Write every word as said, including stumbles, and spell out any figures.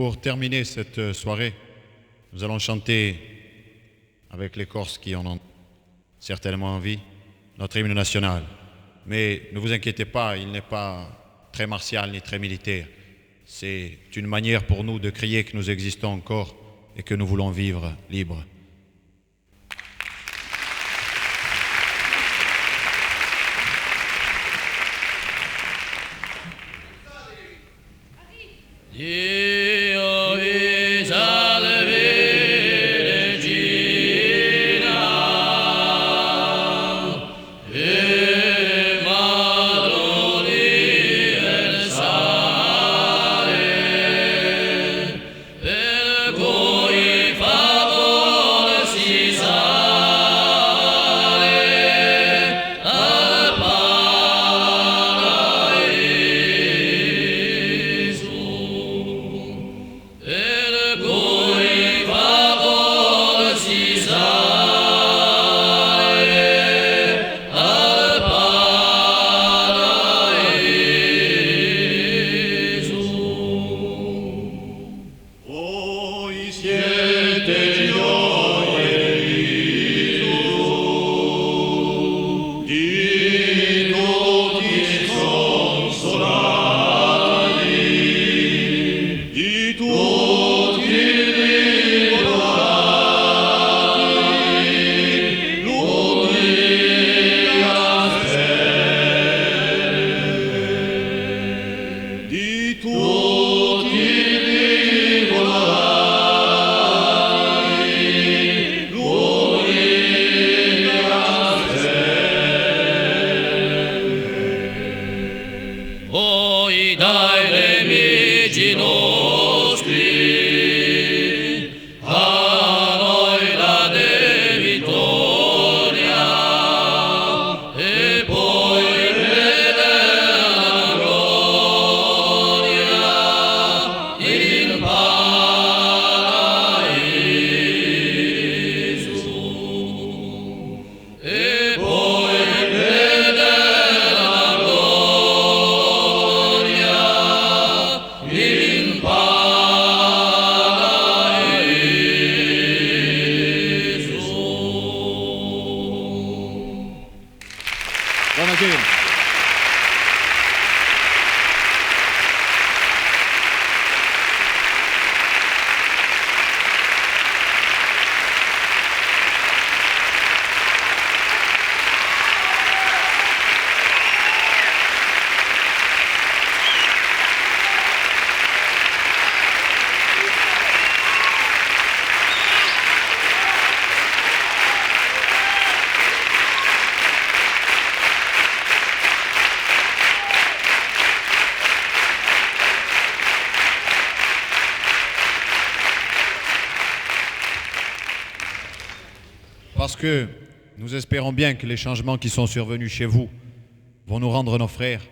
Pour terminer cette soirée, nous allons chanter avec les Corses qui en ont certainement envie, notre hymne national. Mais ne vous inquiétez pas, il n'est pas très martial ni très militaire. C'est une manière pour nous de crier que nous existons encore et que nous voulons vivre libres. Parce que nous espérons bien que les changements qui sont survenus chez vous vont nous rendre nos frères,